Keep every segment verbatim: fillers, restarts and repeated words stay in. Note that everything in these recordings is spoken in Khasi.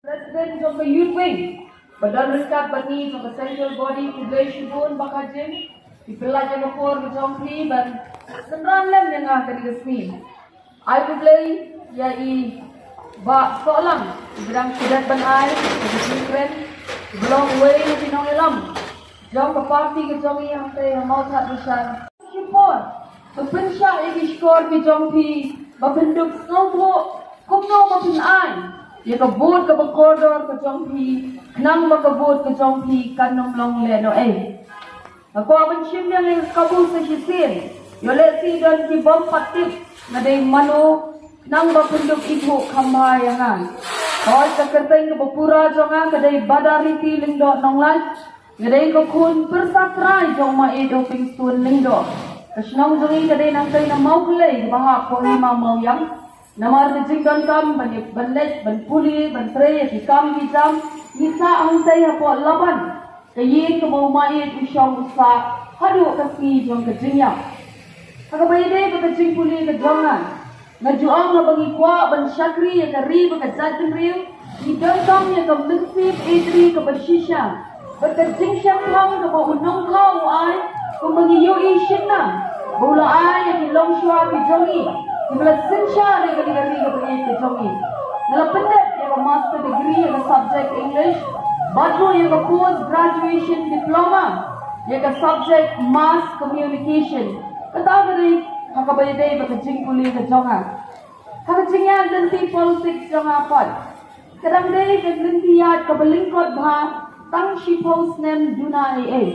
President jong ka Youth Wing, ba don ryngkat bad ngi jong ka Central Body, khublei shibun Bah Kajing, ki pynlait ïa ka por ka jong phi ban synran lem ïa nga kane ka sngi. Ai khublei ïa i Bah Sohlang, i ba dang shu dep ban ai, i ba dang kren, i ba long uwei na ki nongïalam jong ka party ka jong i hangtei ha Mawthadraishan. Ki por, to pynshah ïa ki shkor ki jong phi, ba pyndup sngewthuh kumno ba phin ai ïa ka vote kaba kordor ka jong phi, khnang ba ka vote ka jong phi kan ym long lehnohei. Nga kwah ban shim biang ïa ka kabu sa shisien, ïoh lehse don ki bym pat tip nga dei mano, khnang ba pyndup ithuh kham bha ïa nga. Hooid, ka kyrteng kaba pura jong nga ka dei Badariti Lyngdoh Nonglait. Nga dei ka khun pyrsa trai jong Maieit U Pingstone Lyngdoh. Ka shnong jong ngi ka dei nangtei na Mawkhlieh kaba hap hapoh hima Mawiang. Namar ka jingdonkam ban ïa, ban leit ban pule ban trei ïa ki kam ki jam, ngi sah hangtei hapoh Laban, ka ïing kaba u Maieit u shong u sah haduh ka sngi jong ka jingïap. Ha kaba ïadei bad ka jingpule ka jong nga, nga ju ong haba ngi kwah ban shakri ïa ka ri bad ka jaitbynriew, ngi donkam ïa ka mynsiem ïeit ri kaba shisha bad ka jingshemphang kaba u nongthaw u ai, kumba ngi ïohi shynna ba u la ai ïa ki longshuwa ki jong ngi kiba la synshar ïa kane ka ri kaba ïeit ka jong ngi. Nga la pyndep ïa ka master degree ïa ka subject English bad ruh ïa ka post graduation diploma ïa ka subject mass communication. Kata ka dei ha kaba ïadei bad ka jingpule ka jong nga. Ha ka jingïaid lynti politics jong nga pat, ka dang dei ka lynti ïaid kaba lyngkot bha tang shiphew snem duna ei ei.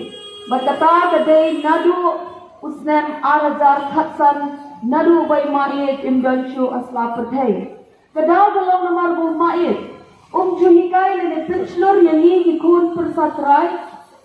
Bad kata ka dei naduh u snem ar hajar khatsan, naduh ba i Maieit im don shuh ha sla pyrthei. Ka daw ka long namar ba u Maieit um ju hikai lane pynshlur ïa ngi ki khun pyrsa trai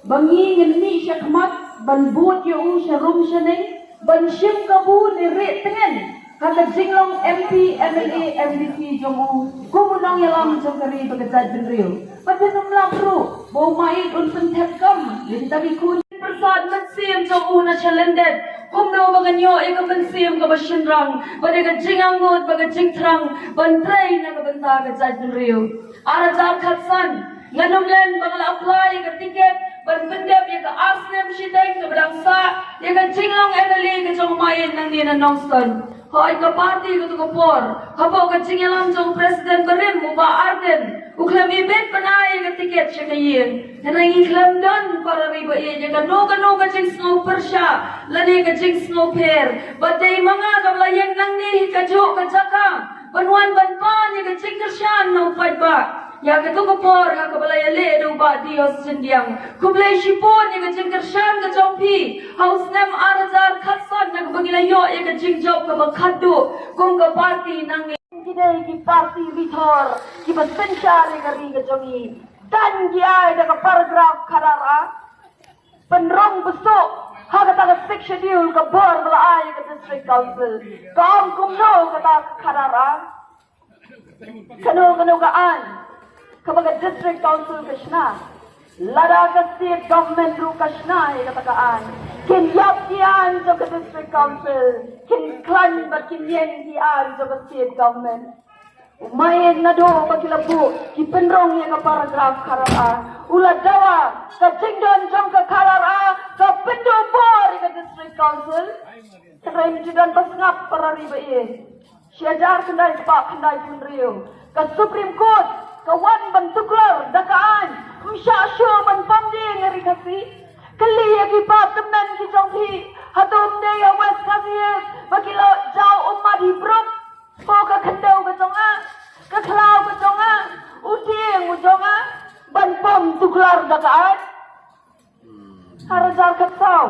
ba ngi ngin mih shakhmat ban bud ïa u sharum shaneng, ban shim kabu ne rieh tngen ha ka jinglong M P, M L A, M D C jong u kum u nongïalam jong ka ri bad ka jaitbynriew. Bad phin ym lap ruh ba u Maieit un pynthep kam ïa kita ki khun pyrsa mynsiem jong u na shalyndet, kumno ba ngan ïoh ïa ka mynsiem kaba shynrang bad ïa ka jingangnud bad ka jingthrang ban trei na ka bynta ka jaitbynriew. Ar hajar khatsan, ngan ym len ba nga la apply ïa ka tiket ban pyndep ïa ka ar snem shiteng kaba dang sah ïa ka jinglong M L A ka jong u Maieit nangne na Nongstoiñ. Hooid, ka party kato ka por, hapoh ka jingïalam jong u President barim u Bah Ardent, u khlem ibit ban ai ïa ka tiket sha ka ïing. Hynrei ngi khlem don para ri ba ïeit ïa kano kano ka jingsngew pyrshah lane ka jingsngew pher. Bad dei ma nga kaba la ïeng nangne hi kajuh ka jaka ban wan ban pan ïa ka jingkyrshan na u paidbah ïa kato ka por ha kaba la ïaleh da u Bah Dios Jyndiang. Khublei shibun ïa ka jingkyrshan ka jong phi ha u snem ar hajar khatsan na kaba ngi la ïoh ïa ka jingjop kaba khatduh kum ka party nangne. Ki dei ki party rithor kiba synshar ïa ka ri ka jong ngi. Tang ki ai da ka paragraph khadar ar, pynrung pynsuh ha kata ka Sixth Schedule ka bor ba la ai ïa ka District Council. Ka ong kumno kata ka khadar ar? Kano kano ka aiñ kaba ka District Council ka shna, lada ka State Government ruh ka shna ïa kata ka aiñ, kin ïap ki aiñ jong ka District Council, kin khlaiñ bad kin ïeng ki aiñ jong ka State Government. U Maieit naduh ba ki la buh ki pynrung ïa ka paragraph khadar ar, u la dawa ka jingdon jong ka khadar ar ka pynduh bor ïa ka District Council. Hynrei mynta don ba sngap para ri ba ïeit. Shi hajar khyndai spah khyndaiphew hynriew, ka Supreme Court ka wan ban tuklar da ka aiñ, ym shah shuh ban pom dieng ïa ri Khasi. Kylli ïa ki pa tymmen ki jong phi, hato ym dei ïa West Khasi Hills ba ki la jaw ummat hi bruk? Ko ka khyndew ka jong nga, ka khlaw ka jong nga, u dieng u jong nga, ban pom tuklar da ka aiñ. Ar hajar khatsaw,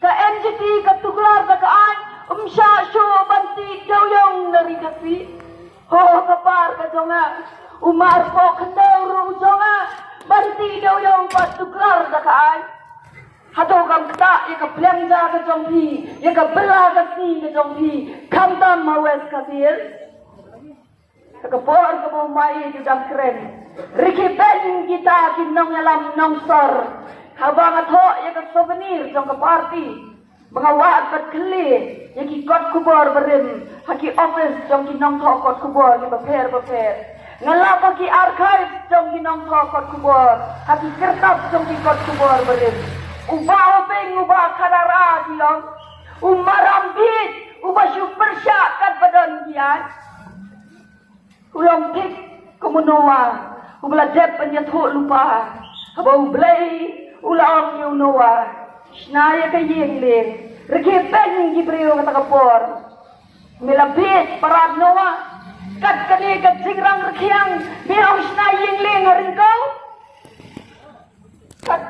ka N G T ka tuklar da ka aiñ, ym shah shuh ban tih dewïong na ri Khasi. Ho ka par ka jong nga, u marpoh khyndew ruh u jong nga, ban tih dewïong pat tuklar da ka aiñ. Hato kam ktah ïa ka pliang ja ka jong phi, ïa ka bylla ka sngi ka jong phi, khamtam ha West Khasi Hills? Ha ka por kaba u Maieit u dang kren, rkhie beiñ kita ki nongïalam nongsor. Haba nga thoh ïa ka souvenir jong ka party, ba nga wad bad kylli ïa ki kot khubor barim ha ki office jong ki nongthoh kot khubor kiba pher bapher, Nga lap ha ki archive jong ki nongthoh kot khubor, ha ki kyrtap jong ki kot khubor barim. U Bah Hoping, u Bah Khadar A, ki ong, u maram bit, u ba shu pyrshah katba don ki aiñ. U long thik kum u Noah, u ba la dep ban ïathuh lypa. Haba U Blei u la ong ïa u Noah, shna ïa ka ïing lieng, rkhie beiñ ki briew kata ka por. Me la bieit palat Noah, kat kane ka jingrang rkhiang, me ong shna ïing lieng ha ryngkew. Katba